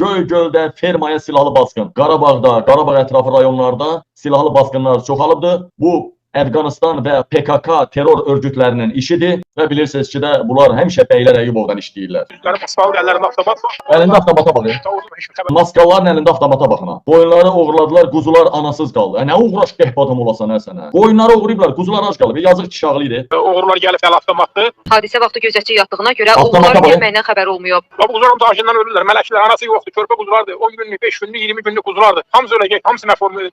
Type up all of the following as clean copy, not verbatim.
Göygöldə fermaya silahlı basqın. Qarabağda, Qarabağ ətrafı rayonlarda silahlı basqınlar çoxalıbdır. Bu Əfqanistan və PKK terror örgütlərinin işidir və bilirsiniz ki də bunlar həmişə Bəylər Əyyubovdan işləyirlər. Üzləri maskalı, əllərində avtomat var. Əlində avtomata baxın. Heç bir xəbər Maskaların əlində avtomata baxın ha. Qoyunları oğurladılar, quzular anasız qaldı. Nə uğraş qehb adam olasan hə sənə. Qoyunları oğurlayıblar, quzular ac qalıb. Yazıq kişi ağlayır. Oğrular gəlib əl avtomatdır. Hadisə vaxtı gözətçi yatdığına görə Avtomata oğrular baxın. gəlməyinə xəbər olmayıb. Və bu quzular hamısı acından ölürlər. Mələklər anası yoxdur, körpə quzulardır. 10 günlük, 5 günlük, 20 günlük quzulardır. Hamısı öləcək, hamısı məhv olub,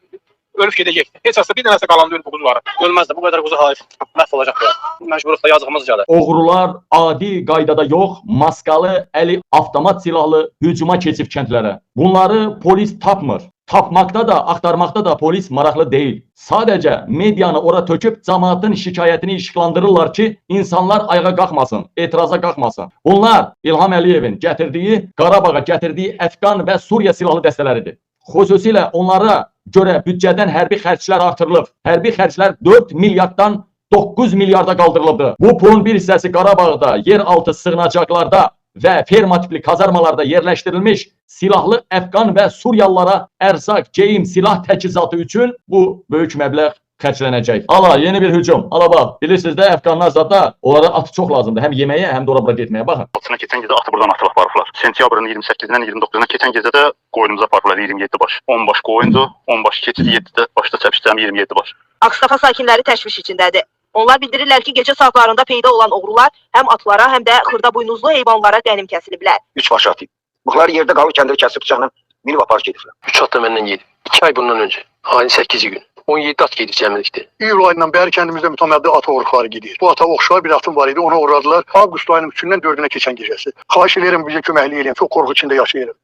ölüb gedəcək. Heç olmasa bir dənəsi qalan deyil bu quzuların. Ölməz də bu qədər quzu hayf məhv olacaq da. Məcburuq da yazığımız gəlir. Oğrular adi qaydada yox, maskalı, əli avtomat silahlı hücuma keçib kəndlərə. Bunları polis tapmır. Tapmaqda da, axtarmaqda da polis maraqlı deyil. Sadəcə medianı ora töküb cəmaatın şikayətini işıqlandırırlar ki, insanlar ayağa qalxmasın, etiraza qalxmasın. Bunlar İlham Əliyevin gətirdiyi, Qarabağa gətirdiyi Əfqan və Suriya silahlı dəstələridir. Xüsusilə onlara görə büdcədən hərbi xərclər artırılıb. Hərbi xərclər 4 milyarddan 9 milyarda qaldırılıbdır. Bu pulun bir hissəsi Qarabağda, yeraltı sığınacaqlarda və ferma tipli kazarmalarda yerləşdirilmiş silahlı Əfqan və Suriyalılara ərzaq, geyim, silah təchizatı üçün bu böyük məbləğ xərclənəcək. Ala, yeni bir hücum. Ala bax, bilirsiniz də Əfqanlar zada onlara at çox lazımdır. Həm yeməyə, həm də ora bura getməyə. Baxın. Altına keçən gecə atı buradan atıb aparıblar. Sentyabrın 28-dən 29-una keçən gecə də qoyunumuzu aparıblar 27 baş. 10 baş qoyundu, 10 baş keçidi, 7 də başda çəpişdirəm 27 baş. Ağstafa sakinləri təşviş içindədir. Onlar bildirirlər ki, gecə saatlarında peyda olan oğrular həm atlara, həm də xırda buynuzlu heyvanlara qənim kəsiliblər. Üç baş atı. Bıxlar yerdə qalır, kəndiri kəsib bıçaqla minib aparıb gediblər. 3 at da məndən gedib. 2 ay bundan öncə. Ayın 8-i gün. 17 at gedib cəmilikdə. İyul ayından bəri kəndimizdə mütəmadi at oğurluqları gedir. Bu ata oxşar bir atım var idi, onu oğurladılar. Avqust ayının 3-ündən 4-ünə keçən gecəsi. Xahiş edirəm bizə köməklik eləyin. Çox qorxu içində yaşayırıq.